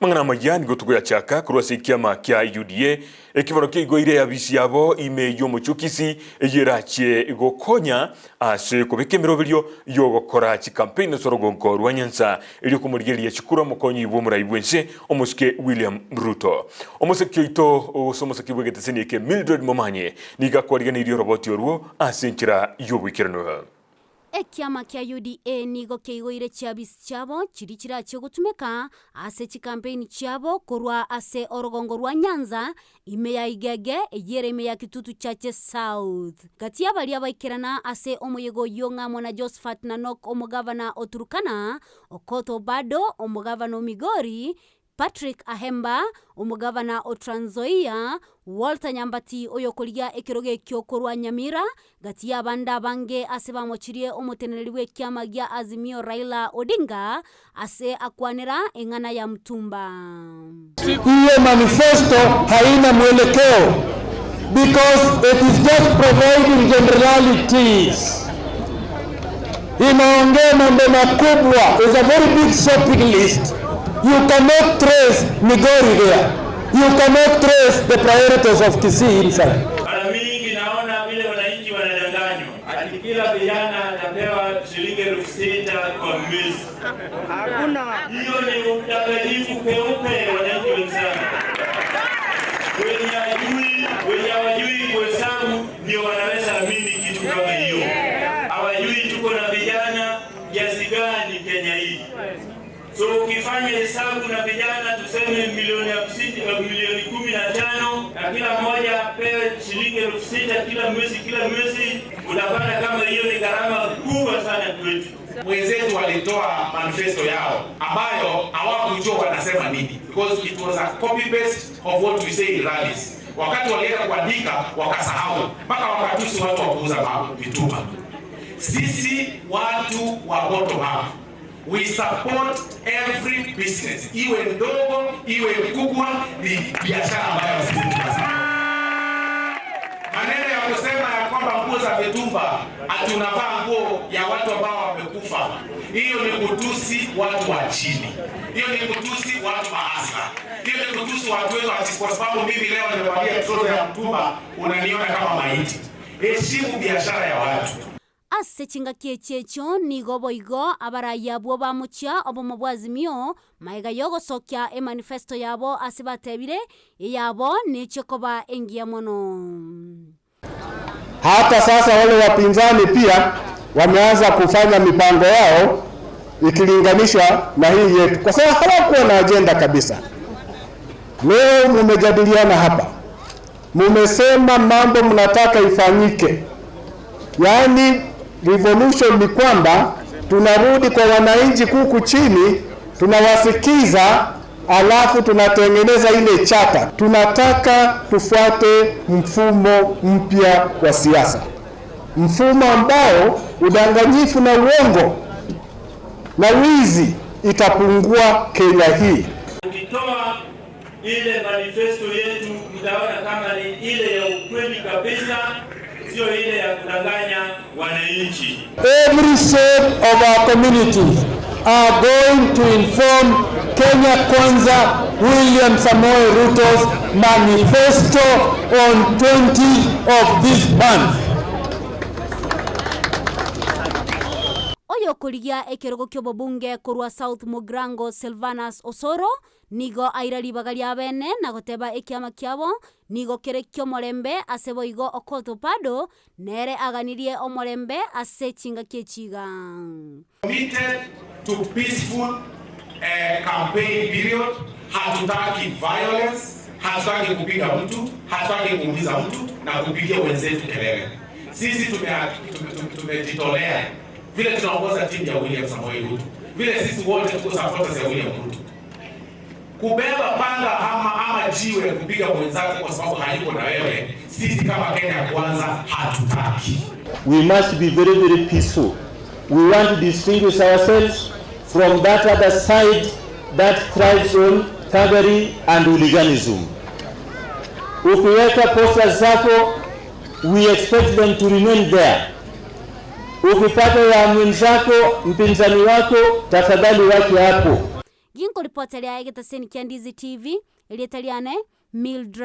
Amang'ana amaya nigo togoyachaka korwa ase ekiama kia UDA, ekebaro kiaigoire eabisi yabo ime y'omochie o Kisii eyio erachie gokonya ase kobeka emeroberio y'ogokora chikampeini ase orogongo rwa Nyanza erio komorigereria chikura omokonyi bw'omorai bw'ense omosike William Ruto. Omoseki oito gose omoseki bw'egeteseni eke Mildred Momanyi nigo akwariganeirie oroboti orwo ase enchera y'oboikeranu. Ekiama kia UDA nigo keigoire chiabisi chiabo chiria chirachie gotumeka ase chikampeini chiabo korwa ase orogongo rwa Nyanza ime ya Igege eyio ere ime ya Kitutu Chache South. Gati ya baria baikerana ase omoyega oyio ng'amo na Josphat Nanok omogavana o Turkana, Okoth Obado omogavana o Migori, Patrick Ahemba, omogavana o Trans Nzoia, Walter Nyambati oyokorigia ekerogo ekio korwa Nyamira, gati y'abande abange ase bamochirie omoteneneri bw'ekiama gia Azimio Raila Odinga ase akwanera eng'ana ya Mtumba. Hiyo manifesto haina mwelekeo because it is just providing generalities. Inaongea mambo makubwa, is a very big shopping list. You cannot trace Migori there. You cannot trace the priorities of Kisii inside. Mara mingi naona vile wananchi wanadanganywa ati kila vijana atapewa shilingi 6,000 kwa mwezi. Hakuna. Hiyo ni udanganyifu peupe, wananchi wenzangu. Wenye hajui, wenye hawajui kuhesabu ndio wanaweza amini kitu kama hiyo. Hawajui tuko na vijana kiasi gani Kenya hii. So ukifanya hesabu na vijana tuseme milioni 50, milioni 15 na kila mmoja apewe shilingi 6,000 kila mwezi kila mwezi, utapata kama hiyo ni gharama kubwa sana kwetu. Wenzetu walitoa manifesto yao ambayo hawakujua wanasema nini because it was a copy paste of what we say in rallies. Wakati walienda kuandika wakasahau mpaka wakatusi watu wa kuuza mitumba. Sisi watu wa bottom up, we support every business, iwe ndogo iwe kubwa, ni biashara ambayo sisi tunasupport. Maneno ya kusema ya kwamba nguo za mitumba ati unavaa nguo ya watu ambao wamekufa, hiyo ni kutusi watu wa chini, hiyo ni kutusi watu wa hustler, hiyo ni kutusi watu wetu, kwa sababu mimi leo nimevalia trouser ya mtumba, unaniona kama maiti. Heshimu biashara ya watu. Ase chingaki echi echio nigo boigo abarai abwo bamochia obomo bwa Azimio magega y'ogosokia emanifesto yabo ase batebire, eyabo nechie koba engiya mono. Hata sasa wale wapinzani pia wameanza kufanya mipango yao ikilinganishwa na hii yetu, kwa sababu hawakuwa na ajenda kabisa. Leo mumejadiliana hapa, mumesema mambo mnataka ifanyike. Yaani revolution ni kwamba tunarudi kwa wananchi kuku chini, tunawasikiza, alafu tunatengeneza ile chata. Tunataka tufuate mfumo mpya wa siasa, mfumo ambao udanganyifu na uongo na wizi itapungua Kenya hii. Ukitoa ile manifesto yetu mtaona kama ni ile ya ukweli kabisa, sio ile ya kudanganya wananchi. Every shape of our communities are going to inform Kenya Kwanza William Samoei Ruto's manifesto on 20 of this month. Oyokorigia ekerogo ki'obobunge korwa South Mugirango Silvanus Osoro nigo aira ribaga riabene na goteba ekiama kiabo nigo kere ki'omorembe ase boigo Okoth Obado nere aganirie omorembe ase chingaki echi iga. Committed to peaceful campaign period, hatutaki violence, hatutaki kupiga mtu, hatutaki kuumiza mtu na kupigia wenzetu kelele. Sisi tumejitolea vile tunaongoza timu ya William Samoei Ruto, vile sisi wote tuko supporters ya William Ruto. Kubeba panga ama jiwe kupiga mwenzako kwa sababu hayuko na wewe, sisi kama Kenya Kwanza hatutaki. We must be very, very peaceful. We want to distinguish ourselves from that other side that thrives on thuggery and hooliganism. Ukiweka posters zako, we expect them to remain there. Ukipata ya mwenzako, mpinzani wako, tafadhali wake hapo. Ginkoripota ria egetaseni kia Ndizi TV, erieta riane Mildred.